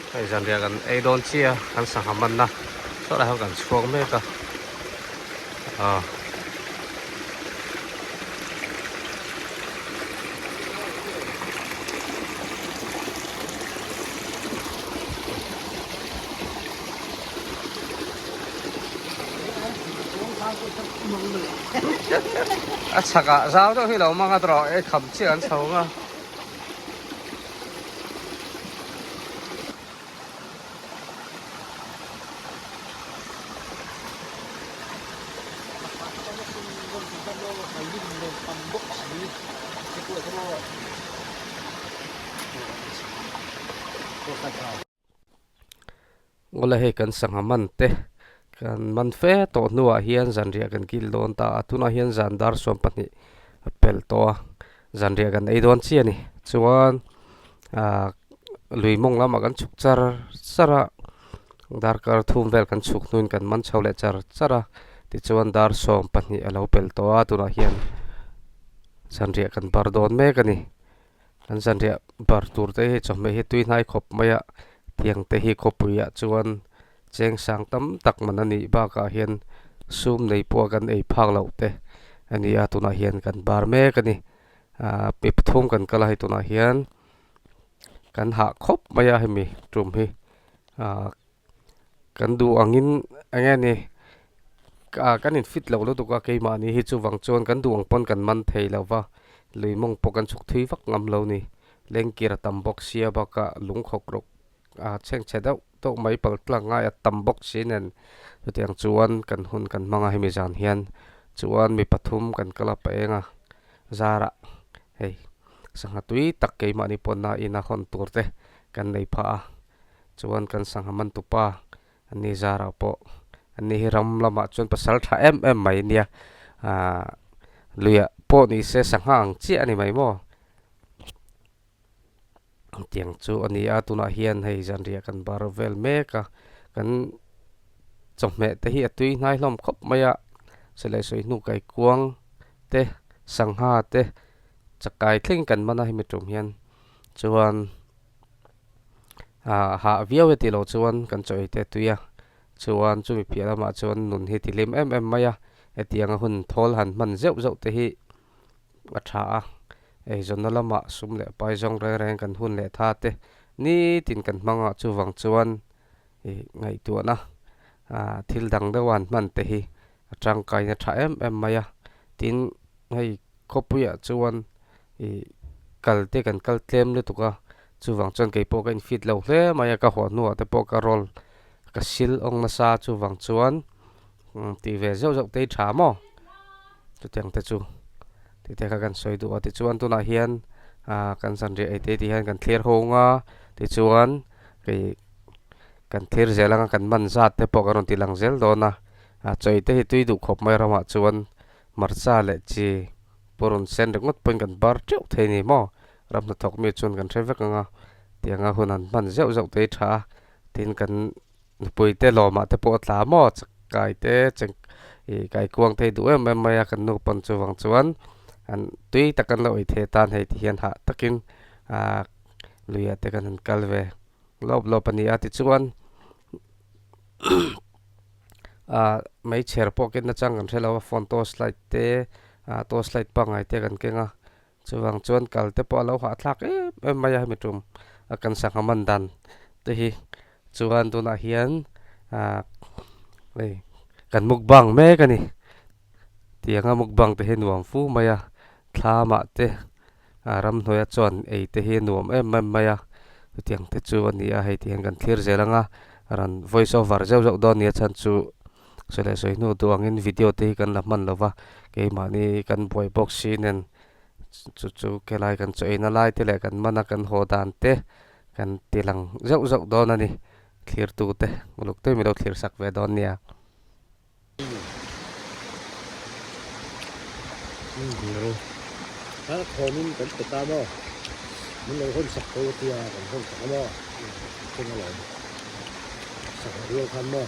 Hei zanriah kan ei dawn chiah a kan sangha manna sawtlai ho kan chhuak mek a ah. A chhakah zau deuh hi lo mang a tawh ei kham chiah an chho ang a. Awle hei kan sangha man te kan man fe tawh hnuah hian zanriah kan kil dawn ta a tunah hian zan dar sawm pahnih a pel tawh a zanriah kan ei dawn chiah a ni chuan ah lui mawng lamah kan chhuk char char a darkar thum vel kan chhuk hnuin kan man chho leh char char a tichuan dar sawm pahnih a lo pel tawh a tunah hian zanriah kan bar dawn mek a ni. An zanriah bar tur te hi chawhmeh hi tui hnai khawp mai a tiang te hi khawpuiah chuan cheng sang tam tak man a nih bakah hian sum nei pawh a kan ei phak loh te a ni a tunah hian kan bar mek a ni ahh mi pathum kan kal a hei tunah hian kan hah khawp mai a hemi tum hi ahh kan duh angin eng nge ni ah kan in fit loh lutuk a keimahni hi chuvang chuan kan duh ang pawn kan man thei lo va lui mawng pawh kan chhuk thui vak ngam lo ni lengkir a tam bawk sia bakah lung khawk rawk a chhengchhe deuh deuh mai pal tlak ngai a tam bawk si nen chutiang chuan kan hun kan hmang a hemi zan hian chuan mi pathum kan kal a pa eng a zarah hei sangha tui tak keimahni pawn a ina hawn tur te kan nei phah a. Chuan kan sangha man tupa an ni zarah pawh an ni hi ram lamah chuan pasal tha em em mai ania ahh luiah pawh ni se sangha ang chiah a ni mai maw tiang chu a ni a tunah hian hei zanriah kan bar vel mek a kan chawhmeh te hi a tui hnai hlawm khawp mai a silai sawi hnu kaikuang te sangha te chakai thleng kan man a hemi tum hian chuan. Ah hah viau e tih loh chuan kan chaw ei te tui a chuan chumi piah lamah chuan nun hi ti hlim em em mai a hetianga hun thawl han hman zeuh zeuh te hi a tha a eizawnna lamah sum leh pai zawng reng reng kan hun leh tha te nitin kan hmang a chuvang chuan ih ngaihtuahna ah thil dang deuh a han hman te hi a tangkaina tha em em mai a tin hei khawpuiah chuan ih kal te kan kal tlem lutuk a chuvang chuan kei pawh ka in fit lo hle mai a ka haw hnuah te pawh ka roll ka sil awng nasa chuvang chuan tih ve zeuh zeuh te hi tha maw chutiang te chu tih te kha kan sawi duh a tichuan tunah hian ah kan zanriah ei te tih hian kan thlir ho ang a tichuan ih kan thlir zel ang a kan man zat te pawh kan rawn ti lang zel dawn a. A chawi te hi tui duh khawp mai ramah chuan hmarcha leh chi purun sen ringawt pawhin kan bar teuh thei a ni maw? Ram hnathawk mi chuan kan hre vek ang a, tianga hun han hman zeuh zeuh te hi tha a, tin kan nupui te lawmah te pawh a tla maw? Chakai te cheng ih kaikuang te hi duh em em mai a kan nu pawn chuvang chuan an tui tak an lo ei thei atan hei ti hian hah takin ah luiah te kan han kal ve lawp lawp a ni a tichuan. Ah meichher pawh ken nachang kan hre lo a phone torch light te ah torch light pangngai te kan keng a chuvang chuan kal te pawh a lo hahthlak em em mai a hemi tum a kan sangha man dan te hi chuan tunah hian ah hei kan mukbang mek a ni tianga mukbang te hi nuam fu mai a thlamah te ah ramhnuaia chuan ei te hi nuam em em mai a chutiang te chu a ni a hei ti hian kan thlir zel ang a rawn voice over zeuh zeuh dawn a ni a chhan chu sawi leh sawi hnu duh angin video te hi kan la hman lo va keimahni kan buai bawk si nen chu chu helai kan chaw eina lai te leh kan man a kan haw dan te kan ti lang zeuh zeuh dawn a ni thlir tu te uluk te mi lo thlir sak ve dawn nia. A thawmin kan pe ta maw? Min lo hawn sak tho tia kan hawn sak a maw? Cheng alawm. Sak rual khan maw?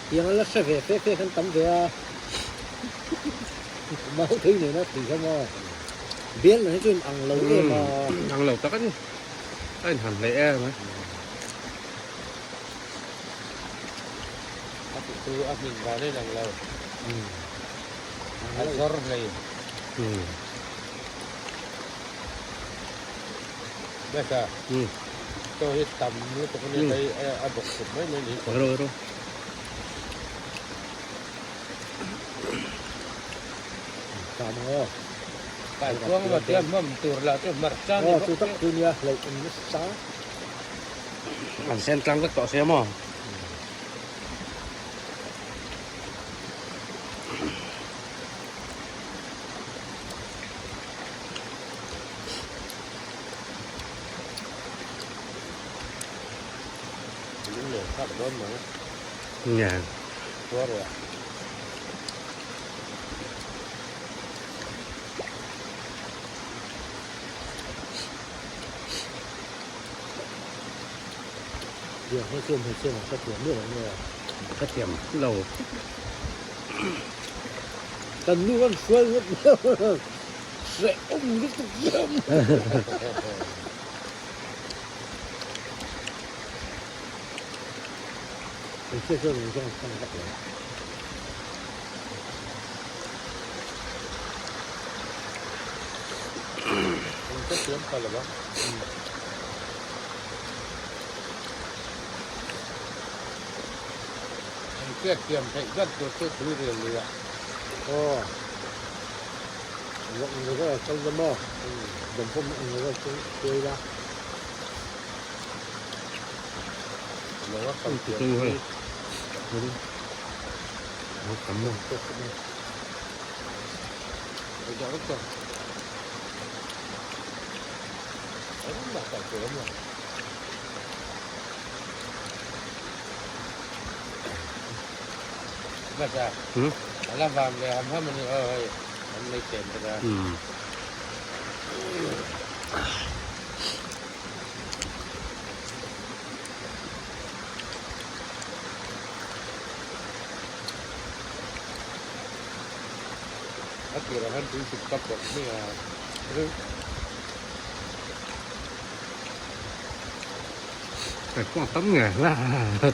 Tiang an la hre ve fe fe khan tam ve a. Mau thei nena tui kha maw? Bial nen hi chu in ang lo em a. Ang lo tak a ni. A in han hleih em a. A tih chu a hmin dan a inang lo. A zawr hlei. Beka. Chaw hi tam lutuk a nia hei a bawk khum mai mai ni. Ro ro. Tam ang aw. Kai chuang va tia hmam tur lah chu hmarcha ni bawk chu tak chu nia hlauh awm nasa. An sen tlang vek tawh sia maw. Lung leh thlak dawn mai. Nge. Khuar eh. Tiang hi chuan hmeichhia an hrethiam miah lo nge? Hrethiam lo. Kan nu kan hruai ngawt mai hrehawm lutuk hian. Hmeichhia chuan eng zawng chhang vak lo. An hrethiam pha lo va. An hriatthiam theih zat tur chu tui rel lui a. Aw. Vawk ang vel kal la maw? Dawmpawm ang vel chu hruai la. Lo a kal pian hi. Cái quang tấm nghề là tờ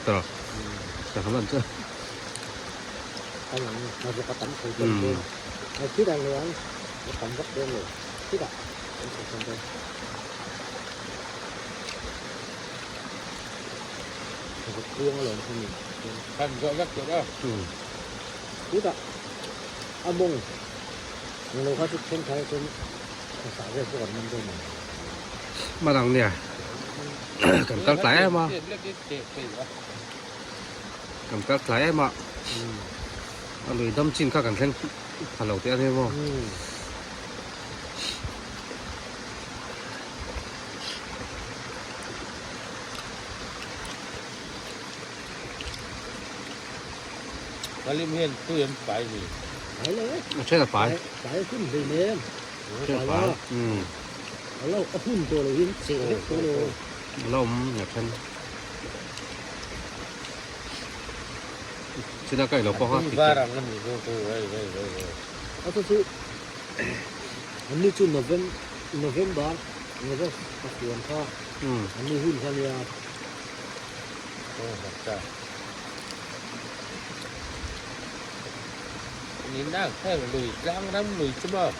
tờ không lần chứ Mà đằng nè cầm cắt lái em à cầm cắt lái em ạ a lui dam chin kha kan thleng pha lo teh a nia maw. A then a pai. A then a pai. A la awm a then. China ka ilo pawh a ti Var ang ani chu chu hei hei hei hei. A chu chu an ni chu November November August a huan kha an ni hun kha nia. Aw hmarcha. Ni nak heng lui tlang ram lui chu maw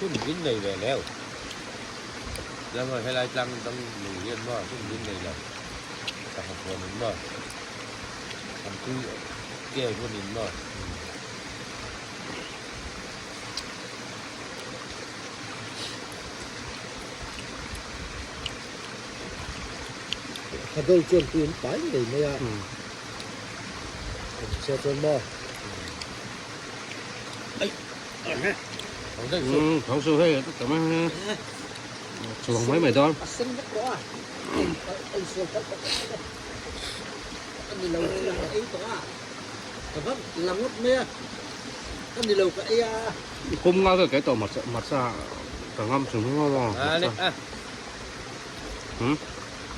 hun vin nei ve leu. Lama helai tlang dang lui hian maw hun vin nei lo. Sangha huan in maw. An tui kel hun in maw? Thadol chuan tui an pai ngei mai a. Chhia chuan maw? Ai. Thau su hei ta tam a. Chuang mai mai dawn. A sen vek tawh a. A insual kal tawh tawh a. Ka ni lo chu ka ei tawh a, ka va la ngawt mai a, ka ni lo ka ei a. Kum nga vel kai tawh hmarcha ka ngam chung ngam a. Panga lek a.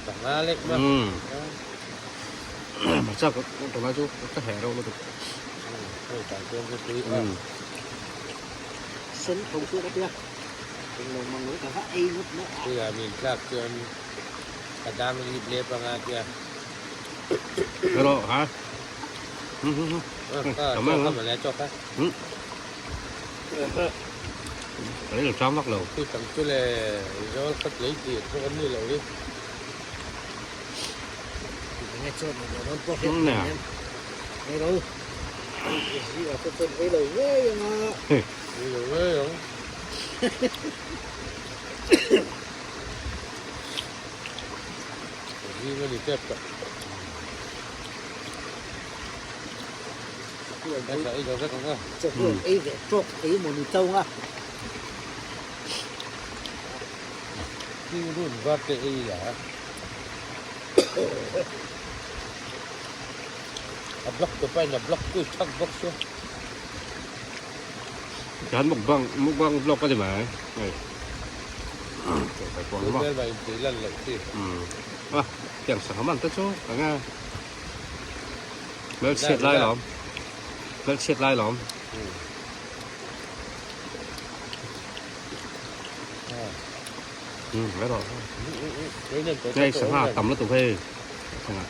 Panga lek ma. Hmarcha ka tunlai chu ka heh reuh lutuk. Hei tan chuan chu tui a. Sen tho chu ka tia. Puia min tlak chuan ka dang lip lep anga tia. Hello ha. Chaw kha mawle chaw kha. Ka lo chang vak lo. Chu tang chu le zawl khat lei tih pawh an ni lo hi. Ei lo ngei ang. Zing a ni tep tawh. Ei ve tawk ei maw ni chauh a. Thing run var te ei la. A block te pahin a block pui thak bawk chu. Tikhan mukbang mukbang vlog a ni mai hei. Tun vel intih lan loh chi. A tiang sangha man te chu ka nge. Hmelchhiat lai lawm. Hmelchhiat lai lawm. Mai rawh. Hei sangha tam lutuk hei. Sangha.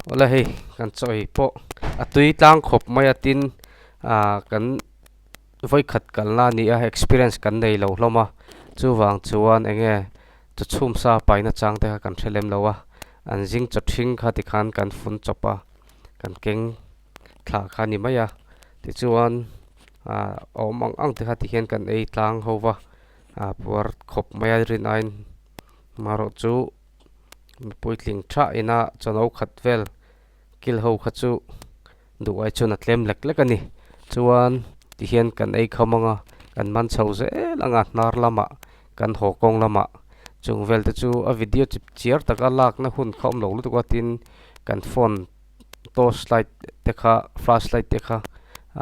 Awle hei kan chaw ei pawh a tui tlang khawp mai a tin ah kan vawikhat kalna a ni a experience kan nei lo hlawm a chuvang chuan eng nge chaw chhum sa paina chang te kha kan hre lem lo a an zing chaw thing kha tikhan kan fun chawp a kan keng thla kha a ni mai a tichuan ah a awm ang ang te kha tihian kan ei tlang ho va ah puar khawp mai a rin aiin marawh chu. Mipui tling tha ina chawno khat vel kil ho kha chu duh ai chuan a tlem lek lek a ni chuan tihian kan ei kham ang a kan man chho zel ang a hnar lamah kan haw kawng lamah chung vel te chu a video chip chiar taka lakna hun kha awm lo lutuk a tin kan phone torch light te kha flash light te kha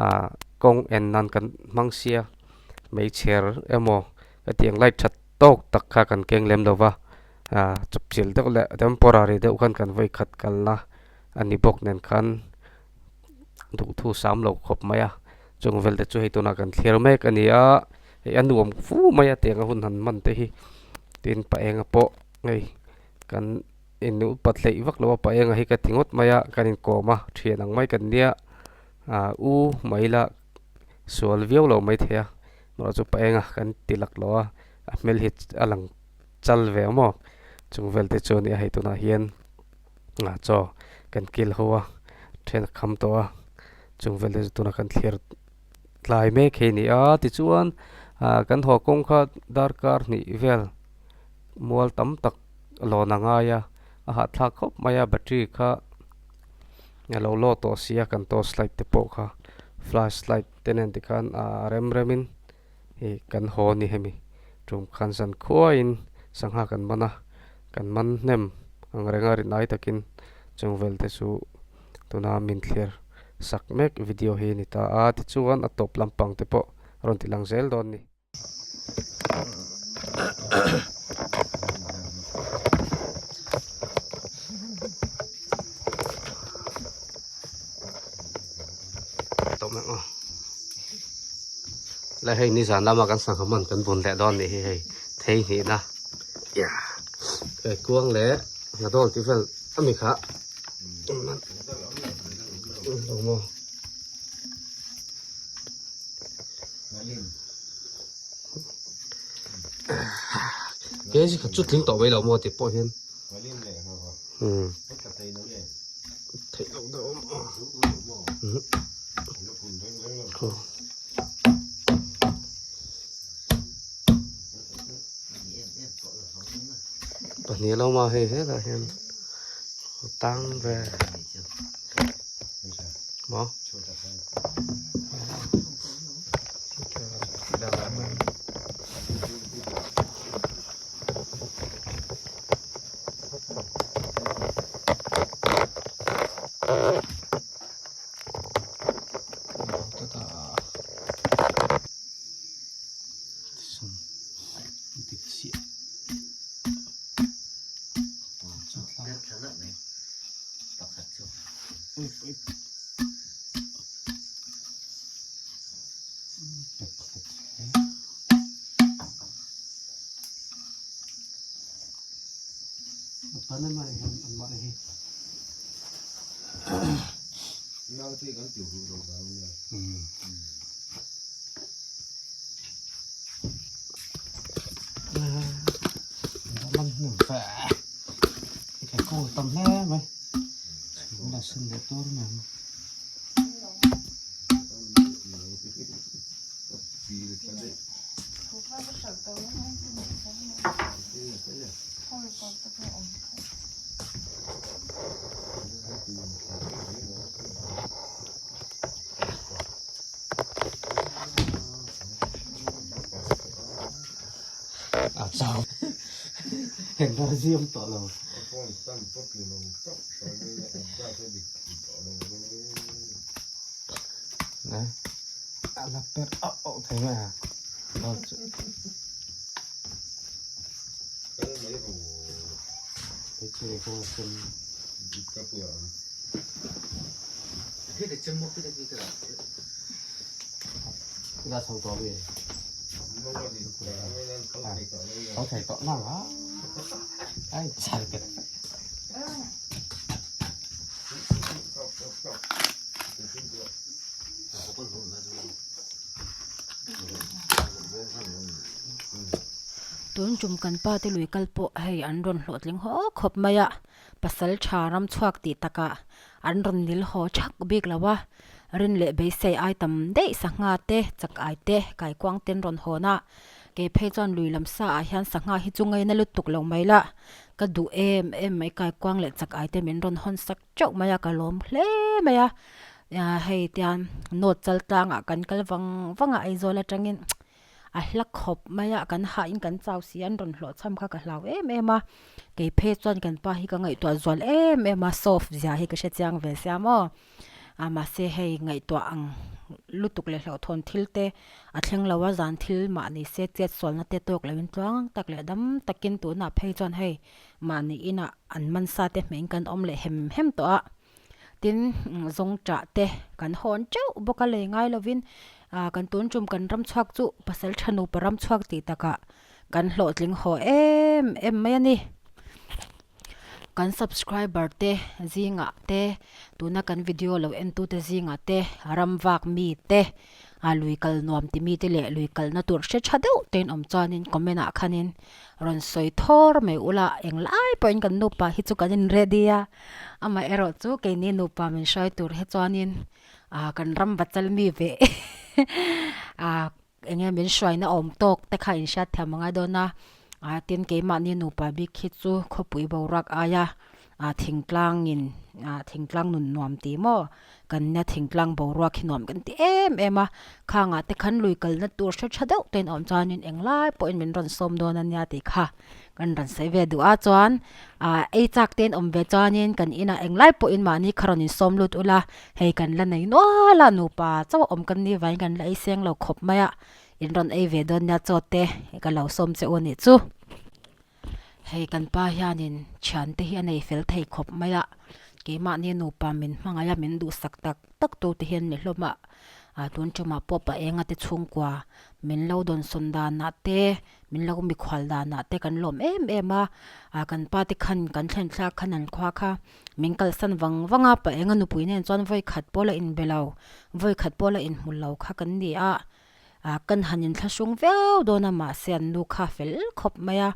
ah kawng en nan kan hmang sia hmeichher emaw hetiang light that tawk tak kha kan keng lem lo va ah chawpchilh deuh leh temporary deuh khan kan vawi khat kalna a ni bawk nen khan duhthu sam lo khawp mai a chung vel te chu hei tunah kan thlir mek a ni a hei a nuam fu mai a tiang a hun han hman te hi tin pa enga pawh hei kan innu pat hleih vak lo a pa enga hi ka ti ngawt mai a kan inkawm a thian ang mai kan nia ah u mai la sual viau lo maithei a erawh chu pa enga kan ti lak lo a a hmel hi a lang chal ve ang maw chung vel te chu a ni a hei tunah hian ah chaw kan kil ho a then a kham tawh a chung vel te chu tunah kan thlir tlai mek hi a ni a tichuan ah kan haw kawng kha darkar hnih vel mual tam tak lawn a ngai a a hahthlak khawp mai a battery kha a lo load tawh si a kan torch light te pawh kha flash light te nen tikhan ah rem rem in Hei kan haw ni hemi tum khan zan khuaiin sangha kan man a, kan man hnem ang renga rin ai takin chung vel te chu tuna min thlir sak mek video hi a ni ta a, tichuan a tawp lampang te pawh a rawn ti lang zel dawn ni. Le hei nizan lama kan sangha man kan bun leh dawn nih hi hei thei hnihna hei kuang leh hnadawl tih vel ami kha lo maw kg khat chu tling tawh mai lo maw tih pawh hian theih loh deuh awm Pahnih lo ma hei helaiah hian tang ve maw. Tun tum kan pa te lui kal pawh hei an rawn hlawhtling haw khawp mai a pasal tha ram chhuak tih takah an rawn nil haw thak bik lo a rin leh beisei ai tam daih sangha te chak ai te kaikuang te an rawn hawn a kei phei chuan lui lam sa ah hian sangha hi chu ngaina lutuk lo mai la ka duh em em mai kaikuang leh chak ai te min rawn hawn sak teuh mai a ka lawm hle mai a hei tian note chal tlangah kan kal vang vang a Aizawl atangin a hla khawp mai a kan hah in kan chau si a an rawn hlawh cham kha ka hlau em em a kei phei chuan kan pa hi ka ngaihtuah zual em em a soft zia hi ka hre chiang ve sia maw a mahse hei ngaihtuah ang lutuk leh hlauhthawn thil te a thleng lo a zan thil mahni se chet sualna te tawk loh in tluang tak leh dam takin tunah phei chuan hei mahni inah an man sa te hmeiin kan awm leh hem hem tawh a tin zawng tah te kan hawn teuh bawk a lei ngai lovin ah kan tun tum kan ram chhuak chu pasal tha nupa ram chhuak tih takah kan hlawhtling haw em em mai a ni kan subscriber te zingah te tuna kan video lo en tu te zingah te ram vak mi te a lui kal nuam ti mi te leh lui kalna tur hre tha deuh te in awm chuanin comment ah khanin rawn sawi thawr mai ula englai pawhin kan nupa hi chu kan in ready a amaherawh chu keini nupa min hruai tur hi chuanin ah kan ram va chal mi ve ah eng nge min hruaina awm tawk te kha in hriat thiam a ngai dawn a ah tin keimahni nupa bik hi chu khawpui boruak aia ah thingtlangin ah thingtlang nun nuam tih maw kan nia thingtlang boruak hi nuam kan ti em em a khangah te khan lui kalna tur hre tha deuh te in awm chuanin englai pawhin min rawn sawm dawn a nia tih kha kan rawn sawi ve duh a chuan ah ei chak te in awm ve chuanin kan inah englai pawhin mahni kha rawn insawm lut ula hei kan la nei nual a nupa chauh a awm kan nih vangin kan la ei seng lo khawp mai a in rawn ei ve dawn nia chaw te ka lo sawm che u a nih chu. Hei kan pa hianin thiante hi a nei fel thei khawp mai a, keimahni nupa min hmangaih a min duhsak tak tak tu te hian ni hlawm a, ah tun tumah pawh pa enga te chhungkua min lo dawnsawn danah te min lo mikhual danah te kan lawm em em a, ah kan pa te khan kan thlen thlak khan an khua kha min kalsan vang vang a, pa enga nupui nen chuan vawi khat pawh la inbe lo vawi khat pawh la inhmu lo kha kan ni a. Ah kan han inthlahrung viau dawn a mahse an nu kha fel khawp mai a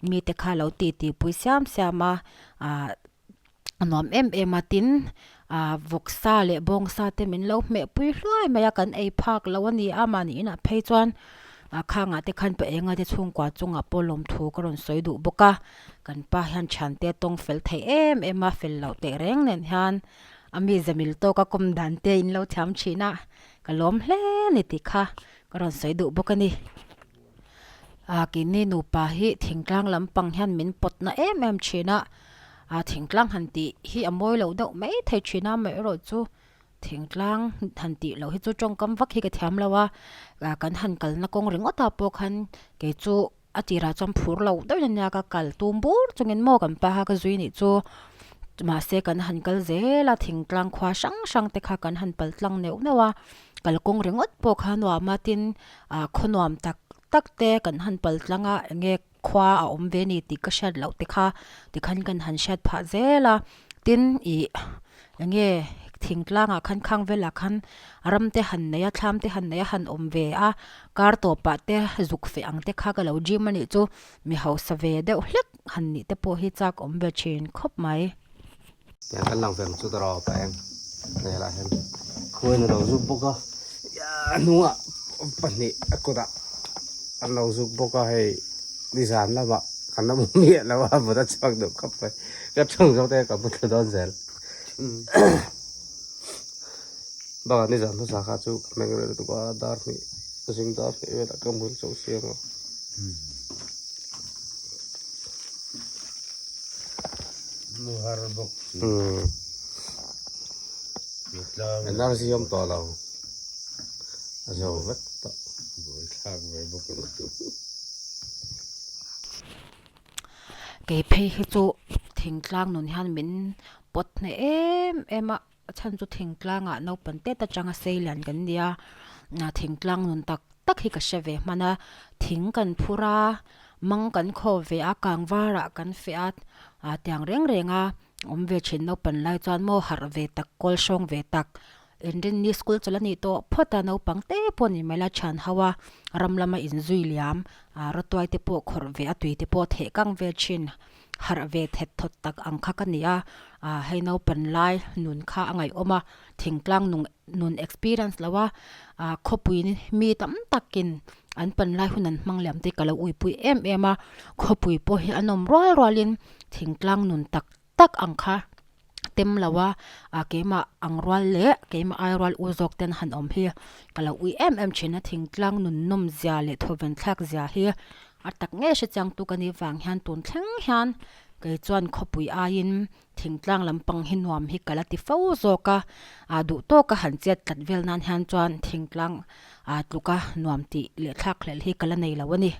mite kha lo ti ti pui siam siam a ah a nuam em em a tin ah vawksa leh bawngsa te min lo hmeh pui hluai mai a kan ei phak lo a ni a mahni inah phei chuan ah khangah te khan pa enga te chhungkua chungah pawh lawmthu ka rawn sawi duh bawk a kan pa hian thiante tawng fel thei em em a fel loh teh reng nen hian a mi zamil tawka kawm dan te in lo thiam thin a. Ka lawm hle a ni tih kha ka rawn sawi duh bawk a ni. Ah keini nupa hi thingtlang lampang hian min pawt na em em thin a, ah thingtlang han tih hi a mawi loh deuh mai thei thin a amaherawh chu thingtlang han tih loh hi chu tawngkam vak hi ka thiam lo a, ah kan han kalna kawng ringawt ah pawh khan kei chu a tirah chuan phur lo deuhin ania ka kal tum bur chungin maw kan pa kha ka zui nih chu mahse kan han kal zel a thingtlang khua hrang hrang te kha kan han pal tlang neuh neuh a. Kalkawng ringawt pawh kha nuam a tin ah khaw nuam tak tak te kan han pal tlang a eng nge khua a awm ve a ni tih ka hriat loh te kha tikhan kan han hriat phah zel a tin ih eng nge thingtlang ah khan khang velah khan ram te han nei a thlam te han nei a han awm ve a kar tawpah te zuk feh ang te kha ka lo dream a nih chu mi hausa ve deuh hlek han nih te pawh hi chak awm ve thin khawp mai. Tiang kan lang veng chu tawrh pa eng hmelah hian khuain a lo zuk bawk a a hnungah pahnih a kutah an lo zuk bawk a hei nizan lamah kan la hmu miah lo a mut a chhuak duh khawp mai ka thung zawk te ka mu thlu dawn zel bakah nizan hmasa kha chu ka hmeng reuh lutuk a dar hnih zing dar hnih velah ka mul chauh siam a. Mu har bawk si. Energy awm tawh lo. A zo vek tawh. Buai thlak ve bawk lo. Kei phei hi chu thingtlang nun hian min pawt hneh em em a. A chhan chu thingtlangah naupang tet atanga sei lian kan ni a thingtlang nun tak tak hi ka hre ve hman a thing kan phur a mang kan khaw ve a kang varah kan feh a ah tiang reng reng a awm ve thin naupang lai chuan maw harh ve tak kawl hrawng ve tak inrinni school chawlh a nih tawh phawt a naupang te pawh ni mai la thian ho a ram lama inzui liam ah rawtuai te pawh khawrh ve a tui te pawh theh kang ve thin. Harh ve thet thawt tak ang kha ka ni a, ah hei naupan lai nun kha a ngaihawm a, thingtlang nung nun experience lo a, ah khawpui mi tam takin an pan lai hun an hmang liam te ka lo uipui em em a, khawpui pawh hi a nawm rual rualin thingtlang nun tak tak ang kha tem lo a, ah keimah ang rual leh keimah ai rual u zawk ten han awm hi ka lo ui em em thin a, thingtlang nun nawm zia leh thawven thlak zia hi A tak ngei hre chiang tu ka nih vang hian tun thleng hian kei chuan khawpui aiin thingtlang lampang hi nuam hi ka la ti fo zawk a, ah duh tawka han chet tlat vel nan hian chuan thingtlang ah tluka nuam tih leh thlak hlelh hi ka la nei lo a ni.